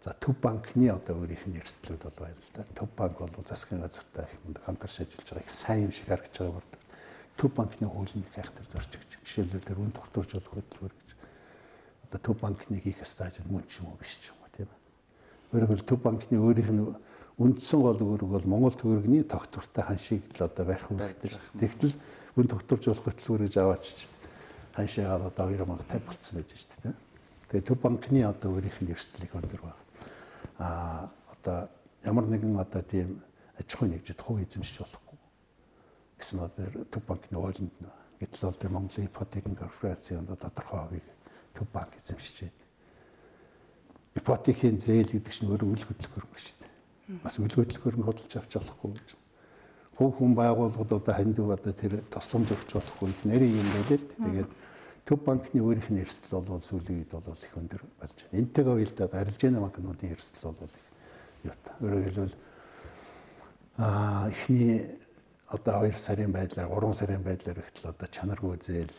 За, Төв банкны одоо өөрийнх нь эрсдлүүд бол байна л да. Төв банк бол засгийн газартай их мундаг хамтарч ажиллаж байгаа, их сайн юм шиг харагдаж байгаа бол Төв банкны хуулинд их айхтар зорчигч. Жишээлбэл, тэр үн тогтворжуулах хөтөлбөр гэж одоо Төв банкны хийх ёстой ажил мөн ч юм уу, биш ч юм уу, тийм ээ. Өөрөөр хэлбэл, Төв банкны өөрийнх нь үндсэн гол үүрэг бол Монгол төгрөгийн тогтвортой ханшийг л одоо барих үүрэгтэй шүү. Тэгтэл үн тогтворжуулах хөтөлбөр гэж аваачч ханшаагаа одоо 2050 болцсон байж шүү дээ. Тэгээ Төв банкны одоо өөрийнх нь эрсдэл их өндөр байна. Одоо ямар нэгэн одоо тийм аж ахуйн нэгжид хувь эзэмшиж болохгүй гэсэн одоо Төв банкны хуулинд нь. Гэтэл бол тэр Монголын ипотекийн корпорацийн одоо тодорхой хувийг Төв банк эзэмшиж байна. Ипотекийн зээл гэдэг чинь өөрөө үл хөдлөх хөрөнгө шүү дээ. Бас үл хөдлөх хөрөнгө худалдаж авч болохгүй гэж. Хувь хүн байгууллагад одоо хандив одоо тэр тусламж өгч болохгүй их нэрийн юм байлээ л. Тэгээд Төв банкны өөрийнх нь эрсдэл бол сүүлийн үед бол их өндөр болж байна. Энтэйгээ уялдаад арилжааны банкнуудын эрсдэл бол их юутай. Өөрөөр хэлбэл, эхний одоо 2 сарын байдлаар, 3 сарын байдлаар ихтэл одоо чанаргүй зээл,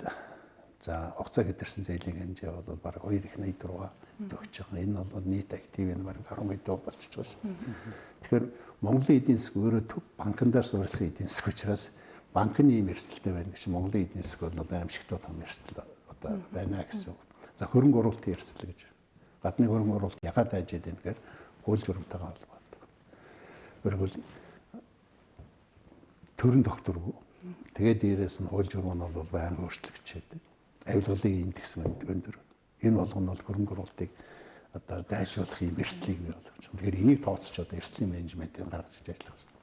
за, хугацаа гэтэрсэн зээлийн хэмжээ бол бараг 2 их 86 төгсөж байгаа. Энэ бол нийт активын бараг 10% болчихж байгаа шүү. Тэгэхээр Монголын эдийн засаг өөрөө төв банкндаар суурилсан эдийн засаг учраас банкны ийм эрсдэлтэй байна гэж, Монголын эдийн засаг бол одоо аимшигтай том эрсдэл одоо байна гэсэн үг. За, хөрөнгө оруулалтын эрсдэл гэж. Гадны хөрөнгө оруулалт ягаад айжээд байна гэхээр хууль журамтайгаа холбоотой. Өөрөөр төрөн тогтворгүй. Тэгээд дээрээс нь хууль журам нь бол байнга өөрчлөгдөж байдаг. Авилгалын индекс өндөр. Энэ болгоно бол хөрөнгө оруулалтыг одоо дайшуулах юм эрсдлийг бий болгож байгаа. Тэгэхээр энийг тооцож одоо эрсдлийн менежментийг гаргаж ажиллах хэрэгтэй.